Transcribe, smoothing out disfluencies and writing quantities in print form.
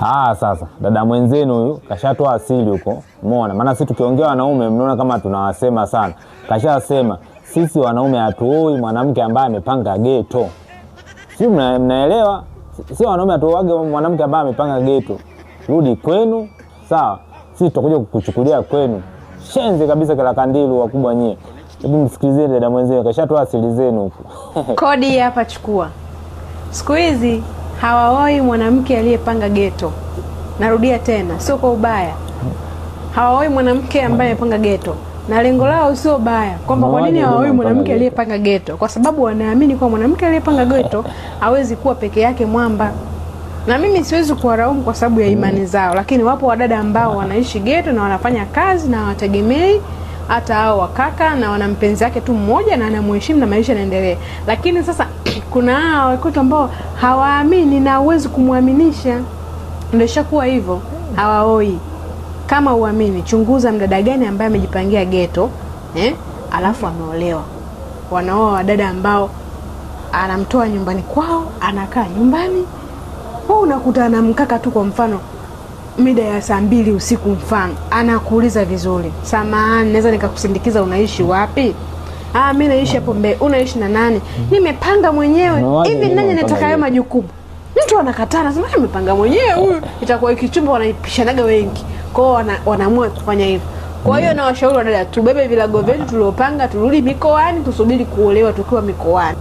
Ah, sasa dada mwenzenu huyu kashatoa asili huko, umeona? Maana sisi tukiongea wanaume mnaona kama tunawasema sana. Kashasema sisi wanaume hatuoi mwanamke ambaye amepanga geto, si mnaelewa? Si wanaume hatuoage mwanamke ambaye amepanga geto. Rudi kwenu, sawa? Sisi tutakuja kukuchukulia kwenu. Shenzi kabisa, kila kandilu wakubwa nyie. Hebu msikilizeni dada mwenzenu, kashatoa asili zenu huko. Kodi hapa chukua. Siku hizi hawaoi mwanamke aliyepanga geto. Narudia tena, sio kwa ubaya, hawaoi mwanamke ambaye amepanga geto, na lengo lao sio baya, kwamba kwa nini hawaoi mwanamke aliyepanga geto? Kwa sababu wanaamini kwa mwanamke aliyepanga geto hawezi kuwa peke yake mwamba. Na mimi siwezi kuwalaumu kwa sababu ya imani zao, lakini wapo wadada ambao wanaishi geto na wanafanya kazi na hawategemei hata hao wakaka, na wana mpenzi wake tu mmoja na anamheshimu na maisha yanaendelea. Lakini sasa kuna hao watoto ambao hawaamini na huwezi kumwaminisha, ndio ishakuwa hivyo, hawaoi. Kama uamini, chunguza mdada gani ambaye amejipangia geto alafu ameolewa. Wanaoa wadada ambao anamtoa nyumbani kwao, anakaa nyumbani. Wewe unakuta na mkaka tu, kwa mfano mida ya 2:00 usiku mfano, anakuuliza vizuri, samahani, naweza nikakusindikiza, unaishi wapi? Ah, mimi naishi hapo Mbeya. Unaishi na nani? Nimepanga mwenyewe. Hivi nani anataka hayo majukumu? Mtu anakataa, anasema nimepanga mwenyewe huyu. Itakuwa ikichumba wanaipishanaga wengi. Kwa hiyo wanaamua kufanya hivyo. Kwa hiyo na washauri wadada, tubebe vilago vyetu tuliopanga, turudi mikoani, tusubiri kuolewa tukiwa mikoani.